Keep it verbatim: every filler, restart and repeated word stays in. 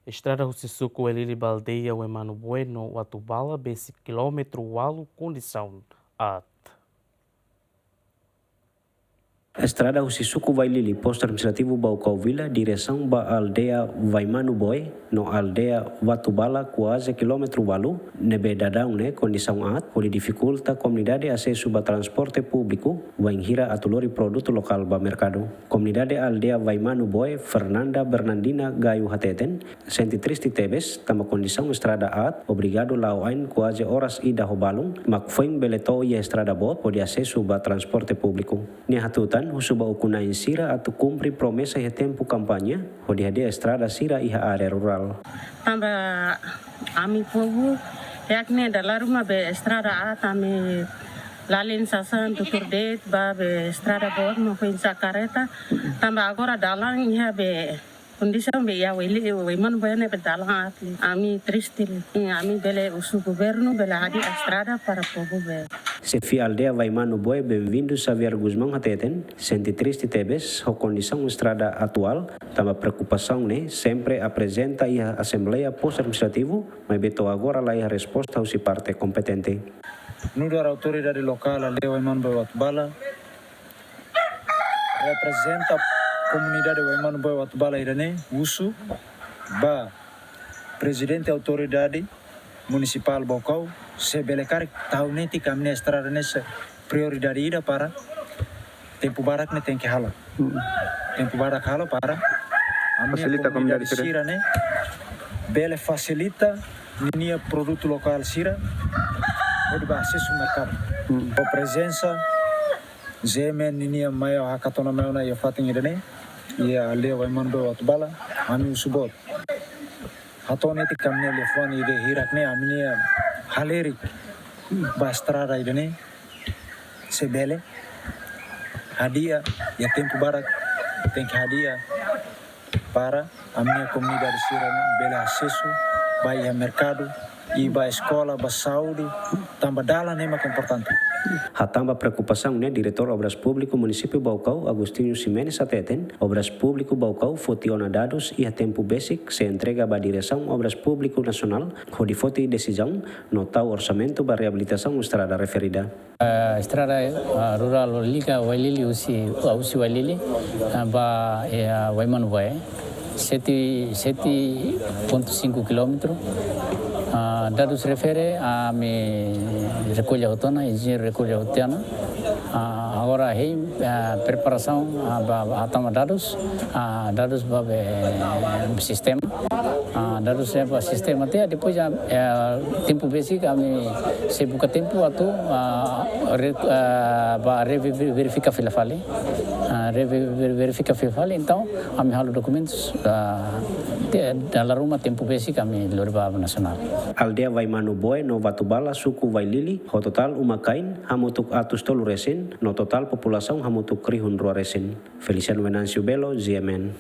Estrada husi suku Wailili ba aldeia Waimanu Boe no Watubala besik kilómetru ualu kondisaun aat. Estrada husi suku Wailili, postu administrativu Baucau Vila, diresaun ba aldeia Waimanu Boe no aldeia Watubala, kuaze kilómetru ualu, ne'ebé daudaun ne'e kondisaun aat, hodi difikulta komunidade asesu ba transporte públiku, wainhira atu lori produtu lokál ba merkadu. Komunidade aldeia Waimanu Boe, Fernanda Bernardina Gayo hateten, sente triste tebes, tanba kondisaun estrada aat, obrigadu la'o ain kuaze oras ida ho balun, mak foin bele to'o iha estrada boot, hodi asesu ba transporte públiku. Nia hatutan, husu ba ukun-na'in sira atu kumpre promesa iha tempu kampaña, hodi hadi'a estrada sira iha área rurál. Tanba ami povu, hakne'e dala ruma be estrada aat, ami lalin sasán tutur de'it ba be estrada boot no foin sa'e kareta. Tanba agora dalan iha be kondisaun be iha Wailili, Waimanu Boe ne'e be dalan aat. Ami triste, ami bele husu governu bele hadi'a estrada para povu be. Xefe aldeia Waimanu Boe, Bem-vindo Xavier Gusmão hateten, sente triste tebes ho kondisaun estrada atuál, tanba preokupasaun ne'e sempre aprezenta iha asembleia postu administrativu, maibé to'o agora la iha resposta husi parte kompetente. Nu'udar autoridade lokál aldeia Waimanu Boe Watubala, reprezenta komunidade Waimanu Boe Watubala ida-ne'e, husu ba prezidente autoridade munisipál Baucau, se bele karik tau netik ami-nia estrada ne'e sai prioridade ida para tempu badak ne'e tenke halo. Hmm. Tempu badak halo para ami-nia komunidade sira ne'e bele fasilita ninia produtu lokál sira hodi ba asesu merkadu. Hmm. Ho prezensa G M N ninia maior hakat ona mai ona iha fatin ida-ne'e, iha aldeia Waimanu Boe Watubala, ami husu boot. Hato'o netik ami-nia liafuan ida hirak ne'e ami-nia halerik ba estrada ida-ne'e, se bele hadi'a iha tempu badak, tenke hadi'a para ami-nia komunidade sira ne'e bele asesu ba iha merkadu, i ba eskola, ba saúde, tanba dalan ne'e mak importante. Hatán ba preokupasaun ne'e, Diretór Obras Públiku Munisípiu Baucau, Agostinho Ximenes hateten, Obras Públiku Baucau foti ona dadus iha tempu besik sei entrega ba Diresaun Obras Públiku Nasionál hodi foti desizaun no tau orsamentu ba reabilitasaun estrada referida. Eh, estrada, eh, rurál liga Wailili husi, ah, husi Wailili, ah, ba, eh, Waimanu Boe, sete, sete ponto cinco quilómetro. Ah, dadus refere ami rekolla hotu ona, enjeñeiru rekolla hotu ona. Ah, agora hein, ah, preparasaun, ah, ba, ba hatama dadus, ah, dadus ba be sistema. Ah, dadus ne'e ba sistema tiha, depois, ah, eh, tempu besik ami sei buka tempu atu, ah, re-, ah, ba revi-, verifika fila fali. Ah, revi-, ver-, verifika fila fali, entaun ami halo dokumentus, ah, te-, dala ruma tempu besik ami lori ba nasionál. Aldeia Waimanu Boe no Watubala, suku Wailili, ho totál uma-kain hamutuk atus tolu resin, no totál populasaun hamutuk rihun rua resin. Feliciano Venâncio Belo, G M N.